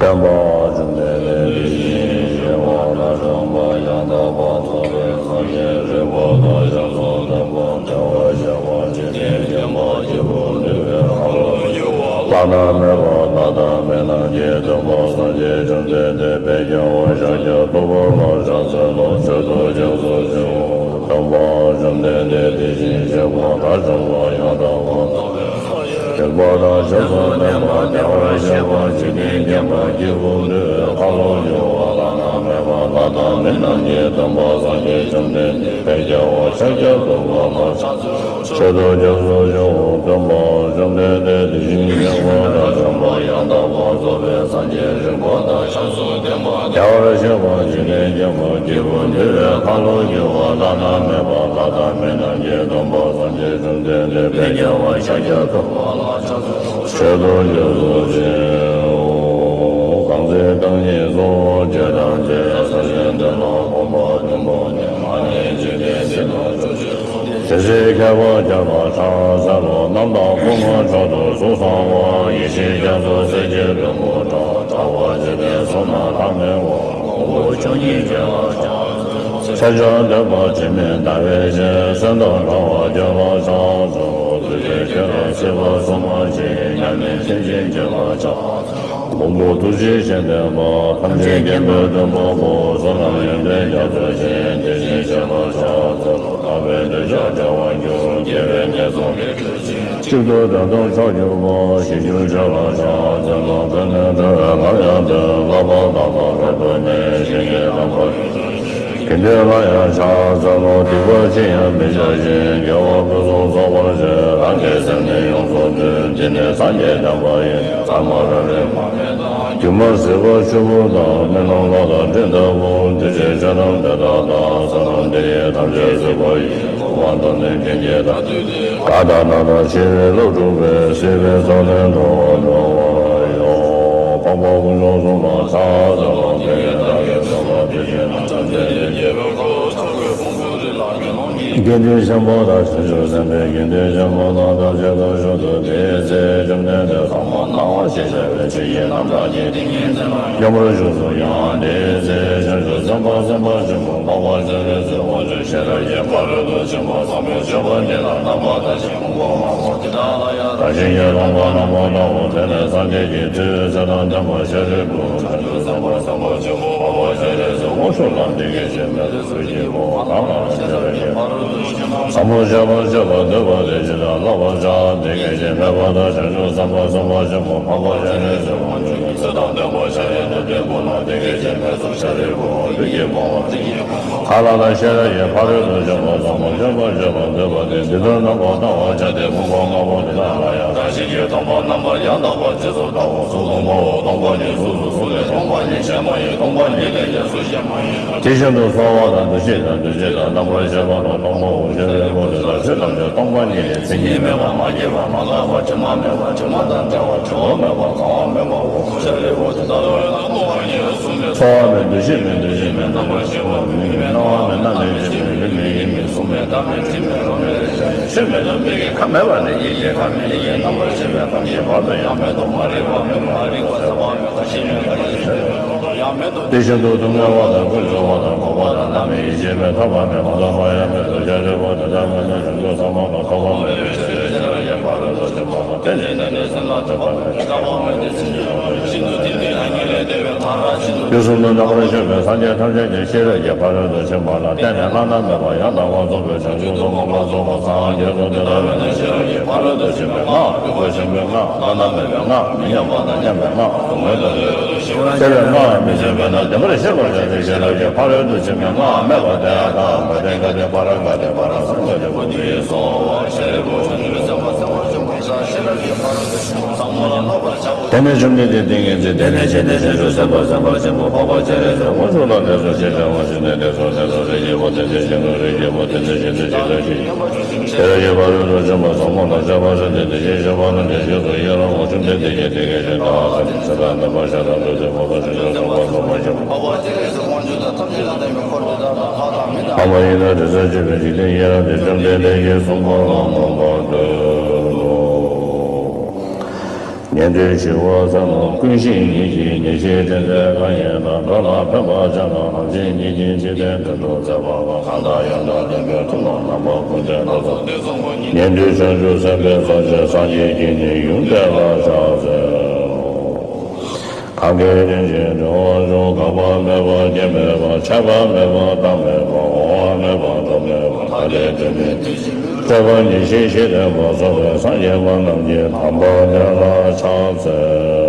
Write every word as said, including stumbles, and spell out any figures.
སྟོན་པ་བཅོམ་ལྡན་འདས་དེ་བཞིན་གཤེགས་པ་དང་བྱམས་པ་ཡང་དག་པར་རྫོགས་པའི་སངས་རྒྱས་རིག་པ་དང་ཞབས་སོར་ལྡན་པ་བདེ་བར་གཤེགས་པ་འཇིག་རྟེན་མཁྱེན་པ་སྐྱེས་བུ་འདུལ་བའི་ཁ་ལོ་སྒྱུར་བ་བླ་ན་མེད་པ་ལྷ་དང་མི་རྣམས་ཀྱི་སྟོན་པ་སངས་རྒྱས་བཅོམ་ལྡན་འདས་དཔལ་རྒྱལ་བ་ཤཱཀྱ་ཐུབ་པ་ལ་ཕྱག་འཚལ་ལོ། མཆོད་དོ་སྐྱབས་སུ་མཆིའོ། སྟོན་པ་བཅོམ་ལྡན་འདས་དེ་བཞིན་གཤེགས་པ་དང་བྱམས་པ་ཡང་དག་པར་རྫོགས་པའི་སངས་རྒྱས་རིག་པ་དང་ཞབས་སུ་ལྡན་པ་བདེ་བར་གཤེགས་པ་འཇིག་རྟེན་མཁྱེན་པ་སྐྱེས་བུ་འདུལ་བའི་ཁ་ལོ་སྒྱུར་བ་བླ་ན་མེད་པ་ལྷ་དང་མི་རྣམས་ཀྱི་སྟོན་པ་སངས་རྒྱས་བཅོམ་ལྡན་འདས་དཔལ་རྒྱལ་བ་ཤཱཀྱ་ཐུབ་པ་ལ་ཕྱག་འཚལ་ལོ། མཆོད་དོ་སྐྱབས་སུ་མཆིའོ། སྟོན་པ་བཅོམ་ལྡན་འདས་དེ་བཞིན་གཤེགས་པ་དང་བྱམས་པ་ཡང་དག་པར་རྫོགས་པའི་སངས་རྒྱས་རིག་པ་དང་ཞབས་སུ་ལྡན་པ་བདེ་བར་གཤེགས་པ་འཇིག་རྟེན་མཁྱེན་པ་སྐྱེས་བུ་འདུལ་བའི་ཁ་ལོ་སྒྱུར་བ་བླ་ན་མེད་པ་ལྷ་དང་མི་རྣམས་ཀྱི་སྟོན་པ་སངས་རྒྱས་བཅོམ་ལྡན་འདས་དཔལ་རྒྱལ་བ་ཤཱཀྱ་ཐུབ་པ་ལ་ཕྱག་འཚལ་ལོ། མཆོད་དོ་སྐྱབས་སུ་མཆིའོ། གང་ཚེ་རྐང་གཉིས་སུ་བྱོན་ཐམས་ཅད། ས་གཞི་འདི་ལ་གོམ་པ་བདུན་བརྐྱང་ནས། མ་ནས་འཇིག་རྟེན་འདི་ལ་ཕྱོགས་བཅུ་དུ། སྲིད་ཞིའི་ཁྱབ་པར་འཁྱམས་པ་ཕྱག་འཚལ་ལོ། རྣམ་དག་སྐུ་མངོན་མཆོག་ཏུ་གཟུགས་བཟང་བ། ཡེ་ཤེས་རྒྱ་མཚོ་གསེར་གྱི་བེམ་པོ་འདྲ། ཕྲ་བ་འཇིག་རྟེན་གསུམ་ན་ལྷག་མེད་པ། ཕུང་པོ་བཅུ་གཉིས་བརྗེ་བ་ཕྱག་འཚལ་ལོ། མཚན་བྱང་འདོད་པ་འབྲལ་མེད་ཟླ་བའི་ཞལ། གསོན་དང་གྲོལ་བ་བརྗོད་པར་ཕྱག་འཚལ་ལོ། ཐུགས་རྗེ་ཆེ་ལ་སྲིད་པ་གསུམ་མ་མཆིས། མཉམ་མེད་མཐར་ཕྱིན་བརྗོད་པར་ཕྱག་འཚལ་ལོ། མགོན་པོ་ཐུགས་རྗེ་ཆེ་ལྡན་པ། ཐམས་ཅད་མཁྱེན་པའི་སྟོན་པ་པོ། བསོད་ནམས་ཡོན་ཏན་རྒྱ་མཚོ་ཆེ། དེ་བཞིན་གཤེགས་པར་ཕྱག་འཚལ་ལོ། ཐར་པའི་གདུལ་བྱ་བདེ་བར་འགྱུར། དགེ་བའི་ནད་གསུམ་ལས་གྲོལ་ཞིང་། གཅིག་ཏུ་དོན་དམ་མཆོག་གྱུར་པ། ཞི་རྒྱས་ཆོས་ལ་ཕྱག་འཚལ་ལོ། བོད་ནས་འགྲོ་བའི་ལམ་ཡང་སྟོན། བསླབ་པ་དམ་པ་རབ་ཏུ་གནས། ཞིང་གི་དམ་པ་ཡོངས་སུ་རྫོགས། དགེ་འདུན་ལ་ཡང་ཕྱག་འཚལ་ལོ། སྡིག་པ་ཅི་ཡང་མི་བྱ་ཞིང་། དགེ་བ་ཕུན་སུམ་ཚོགས་པར་བྱེད། རང་གི་སེམས་ནི་ཡོངས་སུ་འདུལ། འདི་ནི་སངས་རྒྱས་བསྟན་པ་ཡིན། ཟབ་མོ་རང་རིག་མ་རྨད་དང་། སྒྱུ་མ་ཟིལ་པ་ཆུ་བུར་དང་། མི་སྣང་གློག་དང་སྤྲིན་ལྟ་བུ། འདུས་བྱས་ཆོས་རྣམས་དེ་དག་དང་། བསོད་ནམས་འདི་ཡིས་ཐམས་ཅད་གཟིགས་པ་ཡིས། གོ་བ་མདོར་ནི་ཀུན་གྱི་བདག་ཏུ་སྟེ། གང་དང་ནམ་དུ་ཞི་བའི་བློ་གྲུབ་པས། སྲིད་པའི་མཚོ་ལས་འགྲོ་བ་སྒྲོལ་བར་ཤོག། འཕགས་པ་དཀོན་མཆོག་གསུམ་ལ་ཕྱག་འཚལ་ལོ། དེ་ཡི་བདག་གིས་བསྟན་པ་དེ་བཞིན་གནང་། ཐམས་ཅད་ཀྱི་དགེ་བའི་རྩ་བའི་ཕུང་པོ་རིགས་ལ་དགེ་སློང་གི། དགེ་འདུན་ཆེན་པོ་དང་བྱང་ཆུབ་སེམས་དཔའི་དགེ་འདུན་ཆེན་པོ་རྣམས་ཐམས་ཅད་དུ་ཞུགས་སུ། དེའི་ཚེ་བཅོམ་ལྡན་འདས་ཟབ་མོ་སྣང་བ་ཞེས་བྱ་བའི་ཆོས་ཀྱི་རྣམ་གྲངས་ཀྱི་ཏིང་ངེ་འཛིན་ལ་མཉམ་པར་བཞུགས་སོ། ཡང་དེའི་ཚེ་བྱང་ཆུབ་སེམས་དཔའ་སེམས་དཔའ་ཆེན་པོ་འཕགས་པ་སྤྱན་རས་གཟིགས་དབང་ཕྱུག་ཤེས་རབ་ཀྱི་ཕ་རོལ་ཏུ་ཕྱིན་པ་ཟབ་མོ་སྤྱོད་པ་འདི་ལ་རྣམ་པར་ཐར་ཞིང་། ཕུང་པོ་ལྔ་པོ་དེ་དག་ལ་ཡང་རང་བཞིན་གྱིས་སྟོང་པར་རྣམ་པར་བལྟའོ། དེ་ནས་སངས་རྒྱས་ཀྱིས་ཐུགས་བརྩེ་དང་ལྡན་པ་ཤཱ་རིའི་བུ། བྱང་ཆུབ་སེམས་དཔའ་སེམས་དཔའ་ཆེན་པོ་འཕགས་པ་སྤྱན་རས་གཟིགས་དབང་ཕྱུག་ལ་འདི་སྐད་ཅེས་སྨྲས་སོ། ཁྱོད་ཀྱིས་གོ་བ་གང་ལ་ཤེས་རབ་ཀྱི་ཕ་རོལ་ཏུ་ཕྱིན་པ་ཟབ་མོ་སྤྱོད་པར་སྤྱད་པ་འདོད་པ་དེས་ཇི་ལྟར་བསླབ་པར་བྱ། འདི་སྐད་ཅེས་སྨྲས་པ་དང་། བྱང་ཆུབ་སེམས་དཔའ་སེམས་དཔའ་ཆེན་པོ་འཕགས་པ་སྤྱན་རས་གཟིགས་དབང་ཕྱུག་གིས་ཚེ་དང་ལྡན་པ་ཤཱ་རིའི་དུས་དེ་ཀུན་ལ་འདི་སྐད་ཅེས་སྨྲས་སོ། ཤཱ་རིའི་བུ། ཁྱོད་ཀྱིས་གོ་བ་འདི་ཡི་གོ་བ་གང་ལ་ཤེས་རབ་ཀྱི་ཕ་རོལ་ཏུ་ཕྱིན་པ་ཟབ་མོ་སྤྱོད་པར་བྱེད་པ་འདོད་པ་དེས་འདི་ལྟར་རྣམ་པར་བལྟ་བར་བྱ་སྟེ། ཕུང་པོ་ལྔ་པོ་དེ་དག་ལ་ཡང་རང་བཞིན་གྱིས་སྟོང་པར་རྣམ་པར་ཡང་དག་པར་རྗེས་སུ་བལྟའོ། གཟུགས་སྟོང་པའོ། སྟོང་པ་ཉིད་གཟུགས་སོ། གཟུགས་ལས་སྟོང་པ་ཉིད་ཆེན་པོ་ཡི། སྟོང་པ་ཉིད་ལས་ཀྱང་གཟུགས་ཆེན་པོ་ཡིན། དེ་བཞིན་དུ་ཚོར་བ་དང་། འདུ་ཤེས་དང་། འདུ་བྱེད་དང་། རྣམ་པར་ཤེས་པ་དང་། སྟོང་པའོ། ཤཱ་རིའི་བུ། དེ་དག་ཆོས་ཐམས་ཅད་སྟོང་པ་ཉིད་ལས། མཚན་ཉིད་མེད་པ། མ་སྐྱེས་པ། མ་འགགས་པ། དྲི་མ་མེད་པ། དྲི་མ་དང་བྲལ་བ། བྲི་བ་མེད་པ། གང་བ་མེད་པའོ། ཤཱ་རིའི་བུ། དེ་ལྟ་བས་ན་ཚོར་བ་མེད། འདུ་ཤེས་མེད། འདུ་བྱེད་མེད། རྣམ་པར་ཤེས་པ་མེད། མིག་མེད། རྣ་བ་མེད། སྣ་མེད། ལྕེ་མེད། ལུས་མེད། ཡིད་མེད། གཟུགས་མེད། སྒྲ་མེད། དྲི་མེད། རོ་མེད། རེག་བྱ་མེད། ཆོས་མེད་དོ། མིག་གི་ཁམས་མེད་པ་ནས་ཡིད་ཀྱི་ཁམས་མེད། ཡིད་ཀྱི་རྣམ་པར་ཤེས་པའི་ཁམས་ཀྱི་བར་དུ་ཡང་མེད་དོ། མ་རིག་པ་མེད། མ་རིག་པ་ཟད་པ་མེད། ཁ་ཞེ་མེད། ཁ་ཞེ་མེད། ཡང་མེད་དོ། དེ་བཞིན་དུ་སྡུག་བསྔལ་བ་དང་། ཀུན་འབྱུང་བ་དང་། འགོག་པ་དང་། བླ་མེད་ཡེ་ཤེས་མེད། ཐོབ་པ་མེད། མ་ཐོབ་པ་ཡང་མེད་དོ། ཤཱ་རིའི་བུ། དེ་ལྟ་བས་ན་བྱང་ཆུབ་ཟབ་མོ་ལ་ཐོགས་པ་མེད་པའི་ཕྱིར། ཤེས་རབ་ཀྱི་ཕ་རོལ་ཏུ་ཕྱིན་པ་དང་། དེ་ནི་གནས་ནས་སེམས་ལ་སྒྲིབ་པ་མེད། ཀུན་བརྟགས་པ་མེད་དེ། ཕྱིན་ཅི་ལོག་མེད། ཤིན་ཏུ་ཏིང་འཛིན་མྱ་ངན་ལས་འདས་པའི་མཐར་ཕྱིན་ནོ། དུས་གསུམ་དུ་རྣམ་པར་ཤེས་པའི་སངས་རྒྱས་ཐམས་ཅད་ཀྱང་ཤེས་རབ་ཀྱི་ཕ་རོལ་ཏུ་ཕྱིན་པ་ལ་བརྟེན་ནས་བླ་ན་མེད་པ་ཡང་དག་པར་རྫོགས་པའི་བྱང་ཆུབ་ཏུ་མངོན་པར་རྫོགས་པར་སངས་རྒྱས་སོ། དེ་ལྟ་བས་ན་ཤེས་རབ་ཀྱི་ཕ་རོལ་ཏུ་ཕྱིན་པའི་སྔགས། འདུས་པ་ཆེན་པོའི་སྔགས། བླ་ན་མེད་པའི་སྔགས། མི་མཉམ་པ་དང་མཉམ་པའི་སྔགས། སྡུག་བསྔལ་དང་བྲལ་བའི་སྔགས། ཤེས་པའི་སྔགས་མི་ཤེས་པས་ན་བདེན་པར་ཤེས་པར་བྱ་སྟེ། ཤེས་རབ་ཀྱི་ཕ་རོལ་ཏུ་ཕྱིན་པའི་སྔགས་སྨྲས་པ་དེ་ཡང་དག། ག་ཏེ་ག་ཏེ་པཱ་ར་ག་ཏེ་པཱ་ར་སཾ་ག་ཏེ་བོ་དྷི་ཡེ་སྭཱ་ཧཱ། ཤཱ་རིའི་བུ། བྱང་ཆུབ་སེམས་དཔའ་སེམས་དཔའ་ཆེན་པོ་ཤེས་རབ་ཀྱི་ཕ་རོལ་ཏུ་ཕྱིན་པ་ཟབ་མོ་ལ་བསླབ་པར་བྱའོ། དེ་ནས་བཅོམ་ལྡན་འདས་ཏིང་ངེ་འཛིན་དེ་ནས་བྱས་ཏེ། བྱང་ཆུབ་སེམས་དཔའ་སེམས་དཔའ་ཆེན་པོ་འཕགས་པ་སྤྱན་རས་གཟིགས་དབང་ཕྱུག་ལ་འདི་སྐད་ཅེས་གསོལ་བ་བཏབ་ནས། ལེགས་སོ་ལེགས་སོ། རིགས་ཀྱི་བུ། དེ་ནི་ཞིང་ཁམས། རིགས་ཀྱི་བུ། དེ་ནི་ཞིང་དུ་གཤེགས་པ་ཞིག་ཤེས་རབ་ཀྱི་ཕ་རོལ་ཏུ་ཕྱིན་པ་ཟབ་མོ་ལ་སྤྱད་པར་བྱ་སྟེ། དེ་བཞིན་གཤེགས་པ་རྣམས་ཀྱང་རྗེས་སུ་ཡི་རང་ངོ་། བཅོམ་ལྡན་འདས་ཀྱིས་དེ་སྐད་ཅེས་བསྟན་པ་ཟེར། ཚེ་དང་ལྡན་པ་ཤ་དང་གྲོ་ཚོའི་བུ་དང་། བྱང་ཆུབ་སེམས་དཔའ་སེམས་དཔའ་ཆེན་པོ། འཕགས་པ་སྤྱན་རས་གཟིགས་དབང་ཕྱུག་དང་། ཐམས་ཅད་དང་ལྡན་པའི་འཁོར་དེ་དག་དང་། ལྷ་དང་མི་དང་། འཕགས་པ་ཡི་དྭགས་དྲི་ཟར་བཅས་པའི་འཇིག་རྟེན་ཡི་རངས་ཏེ། བཅོམ་ལྡན་འདས་ཀྱིས་གསུངས་པ་ལ་མངོན་པར་བསྟོད་དོ། ཉན་ཐོས་ཞི་བ་ཚེ་རྣམས་ཀུན་ཤེས་ཉིད་ཀྱིས། ཉེར་ཞི་དྲན་མཛད་གང་ཡིན་ན། འགྲོ་ལ་ཕན་པར་བྱ་ན། རང་གཞན་གཉིས་ཀྱི་འཇིག་རྟེན་ཀུན་ཏུ་མཛེས་པ་ལ། གང་དག་ཡང་དག་ལྡན་པའི་ཐུབ་རྣམས་རྣམ་པ་ཀུན་ལྡན་ལ་སོགས། ཉན་ཐོས་བྱང་ཆུབ་སེམས་དཔའི་ཚོགས་ཀྱིས། སངས་རྒྱས་ཀྱི་ནི་ཡུམ་དེ་ལ་ཕྱག་འཚལ་ལོ། གང་གིས་རིན་ཆེན་འབྲེལ་བར་འབྱུང་། འགག་པ་མེད་པ་སྐྱེ་མེད་པ། ཆད་པ་མེད་པ་བརྟག་མེད་པ། འོང་བ་མེད་པ་འགྲོ་མེད་པ། ཐ་དད་དོན་མེད་དེ་བཞིན་གྲུབ་པ་ཉེར་ཞི་ཞི་བདེ་མ་སོགས་པའི་སངས་རྒྱས་པ་རྣམས་ཀྱི་དམ་པ་དེ་ལ་ཕྱག་འཚལ་